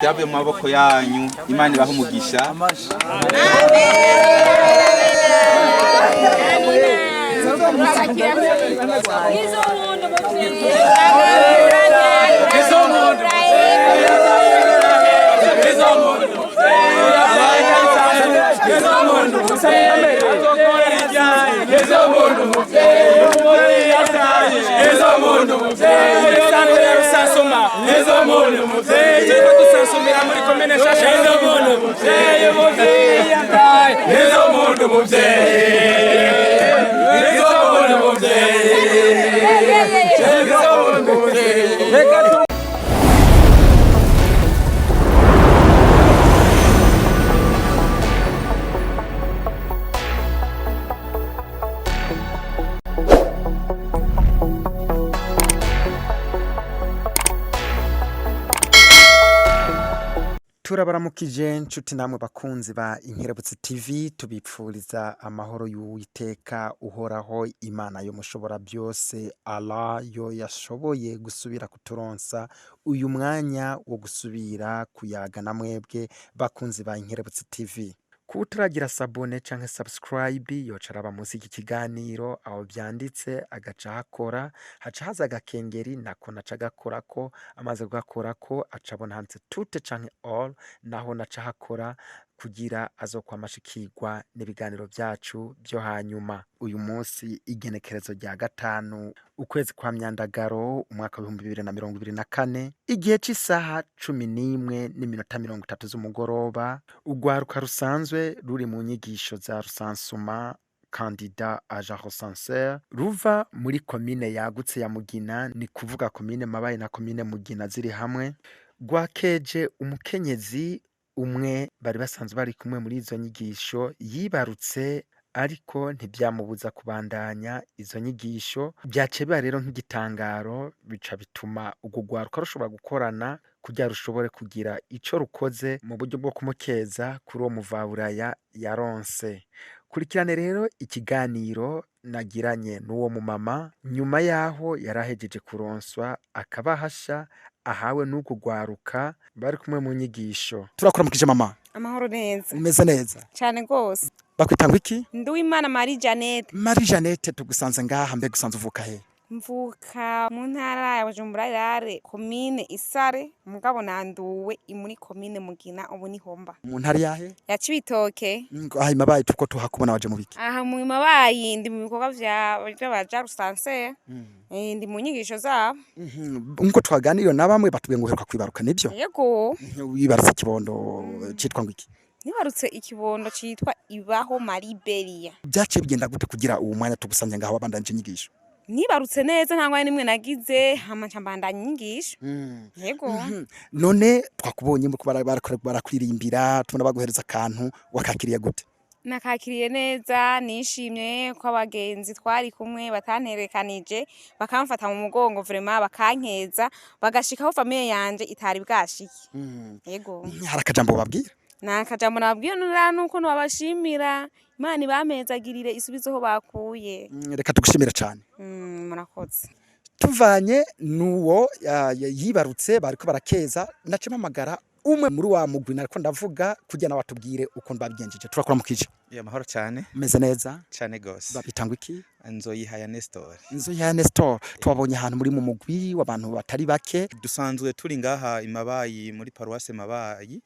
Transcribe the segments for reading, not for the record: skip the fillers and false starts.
Byavuye mu maboko yanyu. Imana ibahe umugisha. Turabaramukije nshuti namwe bakunzi ba Inkerebutsi TV, tubipfuriza amahoro y'Uwiteka uhoraho Imana yo mushobora byose, Allah yo yashoboye gusubira kuturonsa uyu mwanya wo gusubira kuyaga na mwebwe bakunzi ba Inkerebutsi TV. Kutaragira sabone canke subscribe yoca araba munsi y'iki kiganiro aho vyanditse agaca hakora, haca haza agakengeri nako naca agakorako, amaze kugakorako aca abona handitse tute canke all, naho naca hakora kugira azokwama ashikirwa n'ibiganiro vyacu vyo hanyuma. Uyu munsi igenekerezo rya 5 ukwezi kwa Myandagaro umwaka 2024, igihe c'isaha 11:30 z'umugoroba, urwaruka rusanzwe ruri mu nyigisho za rusansuma candidat agent recenseur ruva muri komine yagutse ya Mugina, ni kuvuga komine Mabayi na komine Mugina ziri hamwe, rwakeje umukenyezi umwe bari basanzwe bari kumwe muri izo nyigisho yibarutse, ariko ntivyamubuza kubandanya izo nyigisho. Vyaciye biba rero nk'igitangaro, bica bituma urwo rwaruka rushobora gukorana kugira rushobore kugira ico rukoze mu buryo bwo kumukeza kuri uwo muvaburaya yaronse. Kurikirane rero ikiganiro nagiranye n'uwo mumama nyuma yaho yarahejeje kuronswa akabahasha ahawe n'urwo rwaruka bari kumwe mu nyigisho. Turakuramukije mama. Amahoro neza. Umeze neza? Cane gose. Bakwita ngwiki? Nduwimana Marie Jeannette. Marie Jeannette, tugusanze ngaha, mbega usanze uvuka he? Mvuka mu ntara ya Bujumbura Rurale, komine Isare, mugabo nanduwe muri komine Mugina, ubu niho mba. Mu ntara yahe? Ya Cibitoke. Aha Mabayi tuko tuhakubona waje mu biki? Aha mu Mabayi ndi mu bikorwa vy'abaja rusansere. Ndi mu nyigisho zabo. Nkuko twaganiriye na bamwe batubwiye ngo uheruka kwibaruka, nivyo? Yego. Wibarutse ikibondo citwa ngwiki? Nibarutse ikibondo citwa Ibaho Mariberia. Vyaciye bigenda gute kugira uwo mwanya tugusanze ngaho wabandanyije inyigisho? Nibarutse neza, nta ngwara nimwe nagize, hama nca mbandanya inyigisho. Yego. None twakubonye muriko barakwirimbira, tubona baguhereza akantu, wakakiriye gute? Nakakiriye neza, nishimye ko abagenzi twari kumwe batanterekanije, bakamfata mu mugongo vraiment, bakankeza, bagashikaho famille yanje itari bwashike. Yego. Hari akajambo babwira? Nta kajambo nababwira nuko nobashimira. Imana ibamezagirire isubize aho bakuye. Reka tugushimire cane. Murakoze. Tuvanye n'uwo yibarutse bariko barakeza, nace mpamagara umwe muri wa mugwi nariko ndavuga kugira nawe atubwire ukuntu babigenjeje. Turakuramukije. Ya mahoro cyane. Umeze neza? Cyane gose. Babita ngwiki? Nzoyihaya Nestor. Nzoyihaya Nestor, twabonye ahantu muri mu mugwi w'abantu batari bake. Dusanzwe turi ngaha Imabayi muri paruwase Mabayi.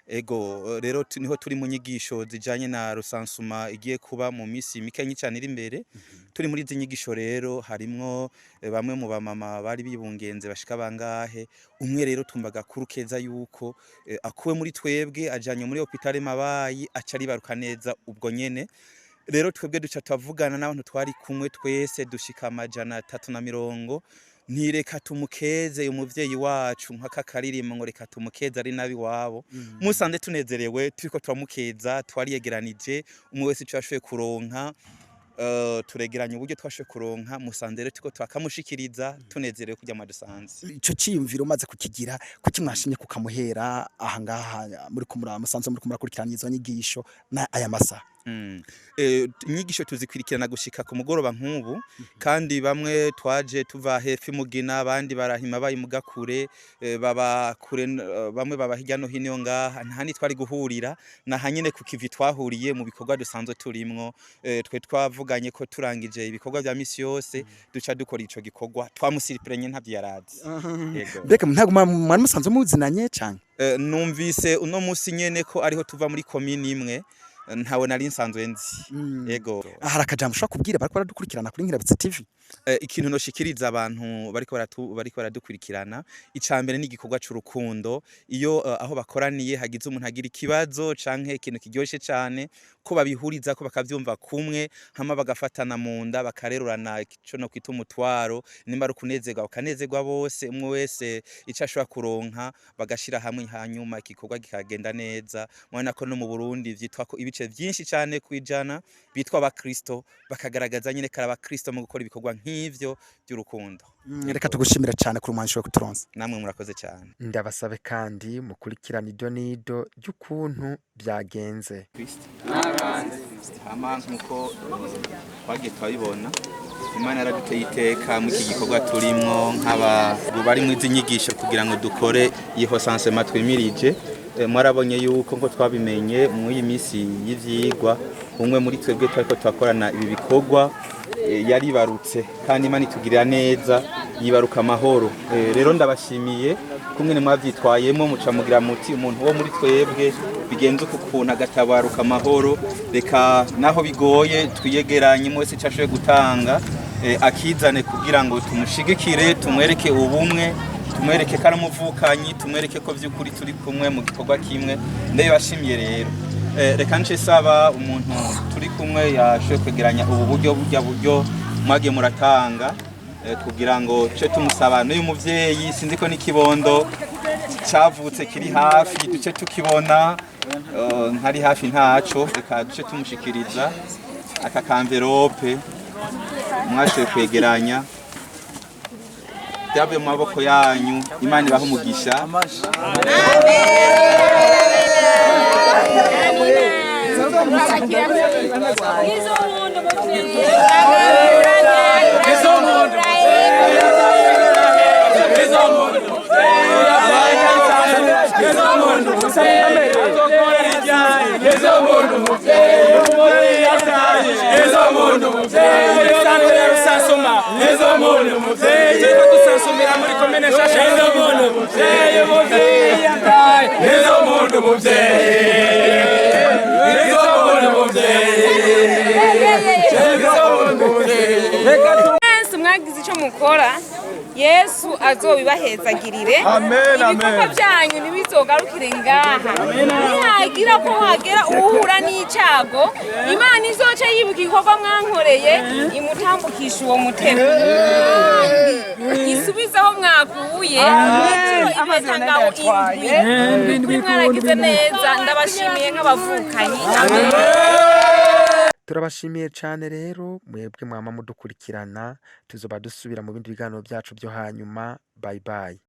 Ego rero niho turi mu nyigisho zijanye na rusansuma igiye kuba mu misi mike cyane iri imbere. Turi muri izi nyigisho rero harimwo bamwe mu bamama bari bibungenze bashika bangahe. Umwe rero tumbaga kurukeza yuko akuwe muri twebwe ajanye muri hôpital Mabayi aca aribaruka neza ubwo nyene. Rero twebwe duca tavugana n'abantu twari kumwe twese dushika 350, ntireka tumukeze umuvyeyi wacu nk'aka karirimbo ngo reka tumukeze ari nabi wabo. Musanze tunezerewe turiko turamukeza, twariyegeranije umwe wese ico yashoboye kuronka, turegeranya uburyo twashoboye kuronka, musanze rero turiko twakamushikiriza tunezerewe kurya mwadusanze. Ico ciyumviro umaze kukigira, kuki mwashimye kukamuhera aha ngaha muri kumura musanze muri kumurakurikirana izo nyigisho na aya masaha? Inyigisho tuzikurikirana gushika ku mugoroba nk'ubu, kandi bamwe twaje tuva hepfo imugina, abandi barahima bayi mugakure, baba kure, bamwe baba hirya no hino ngaha, nta ni twari guhurira naha nyene ku kivi twahuriye mu bikorwa dusanzwe turimwo. Twe twavuganye ko turangije ibikorwa vya misi yose duca dukora ico gikorwa. Twamusiripirenye, ntavyo yarazi. Yego. Mbega ntabwo mwari musanzwe muzinanye canke? Numvise uno musi nyene ko ariho tuva muri komini imwe, ntawe nari nsanzwe nzi. Yego. Hari akajambo ushobora kubwira bariko baradukurikirana kuri Nkerebutsi TV? Ikintu noshikiriza abantu bariko baradukurikirana, icambere ni igikorwa c'urukundo. Iyo aho bakoraniye hagize umuntu agira ikibazo canke ikintu kiryoshe cane, ko babihuriza ko bakavyumva kumwe, hama bagafatana mu nda, bakarerurana ico no kwita umutwaro. Nimba ari ukunezerwa, bakanezerwa bose, umwe wese ico ashobora kuronka bagashira hamwe, hanyuma igikorwa kikagenda neza. Murabona ko no mu Burundi vyitwa ko ibice vyinshi cane kwijana bitwa abakristo, bakagaragaza nyene kari abakristo mu gukora ibikorwa nk'ivyo by'urukundo. Reka tugushimira cyane kuri umwanya wo kuturonsa. Namwe murakoze cyane. Ndabasabe kandi mukurikirana ido n'ido ry'ukuntu byagenze. Hama nkuko twagiye turabibona, Imana yaraduteye iteka muri iki gikorwa turimwo nk'aba bari mu izi nyigisho kugira ngo dukore iyi recensement twimirije. Mwarabonye yuko nko twabimenye muri iyi minsi y'ivyigwa, umwe muri twebwe twariko turakorana ibi bikorwa yaribarutse, kandi Imana itugirira neza, yibaruka amahoro. Rero ndabashimiye kumwe mwavyitwayemo, muca mugira muti umuntu wo muri twebwe bigenze uku kuntu agatabaruka amahoro, reka naho bigoye twiyegeranye, umwe wese ico ashoboye gutanga akizane kugira ngo tumushigikire, tumwereke ubumwe, tumwereke ko ari umuvukanyi, tumwereke ko vy'ukuri turi kumwe mu gikorwa kimwe. Ndabibashimiye rero. Reka nce saba umuntu turi kumwe yashoboye kwegeranya ubu buryo, burya buryo mwagiye muratanga, kugira ngo ce tumusaba n'uyu muvyeyi, sinzi ko n'ikibondo cavutse kiri hafi duce tukibona. Ntari hafi, ntaco, reka duce tumushikiriza aka kamverope mwashoboye kwegeranya byavuye mu maboko yanyu. Imana ibahe umugisha. Yesu, mwagize icyo mukora, Yesu azobibahezagirire. Ibikorwa byanyu ntibizogarukire ngaha. Nihagira ko hagera uhura n'icago, Imana izoca yibuka igikorwa mwankoreye, imutambukisha uwo mutego, kandi isubize aho mwakuye incuro impetangabo indwi. Kuri mwaragize neza, ndabashimiye nk'abavukanyi. Amen. Turabashimiye cyane rero mwebwe mwama mudukurikirana. Tuzoba dusubira mu bindi biganiro byacu byo hanyuma. Bye bye.